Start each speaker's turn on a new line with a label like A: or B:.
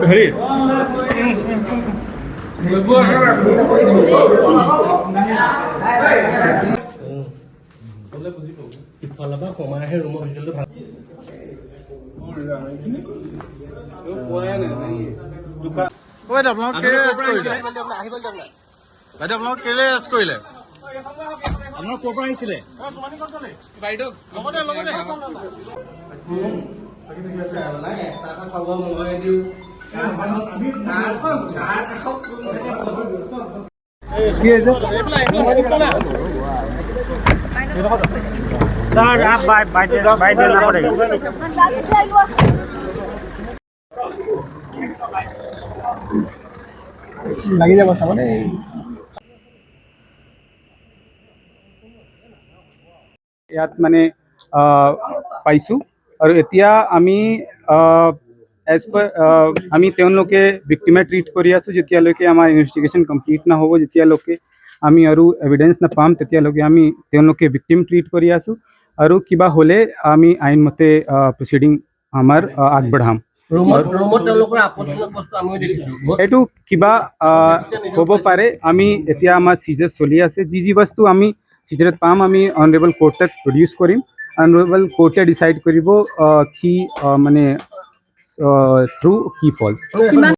A: হেৰি।
B: ইফালৰ পৰা সোমাই আহে ৰুমৰ ভিতৰলৈ ভাল।
A: বাইদেউ, আপোনালোক কেলে এৰেষ্ট কৰিলে? বাইদেউ, আপোনালোক কেলে এৰেষ্ট কৰিলে?
B: আপোনালোক ক'ৰ পৰা আহিছিলে?
C: सर, आप बाइट बाइट बाइट देना पड़ेगा।
B: লাগি যাব চাব দেই।
D: ইয়াত মানে পাইছোঁ আৰু এতিয়া আমি এজ পাৰ আমি তেওঁলোকে ভিক্টিমে ট্ৰিট কৰি আছোঁ। যেতিয়ালৈকে আমাৰ ইনভেষ্টিগেশ্যন কমপ্লিট নহ'ব, যেতিয়ালৈকে আমি আৰু এভিডেঞ্চ নাপাম, তেতিয়ালৈকে আমি তেওঁলোকে ভিক্টিম ট্ৰিট কৰি আছোঁ আৰু কিবা হ'লে আমি আইনমতে প্ৰচিডিং আমাৰ আগবঢ়াম।
B: ৰুমত তেওঁলোকৰ আপত্তিজনক বস্তু আমিও দেখিছোঁ।
D: এইটো কিবা হ'ব পাৰে। আমি এতিয়া আমাৰ চিজাৰ চলি আছে। যি যি বস্তু আমি চিজাৰত পাম, আমি অনাৰেবল কোৰ্টত প্ৰডিউচ কৰিম। অনাৰেবল কোৰ্টে ডিচাইড কৰিব কি মানে ট্ৰু, কি ফলছ।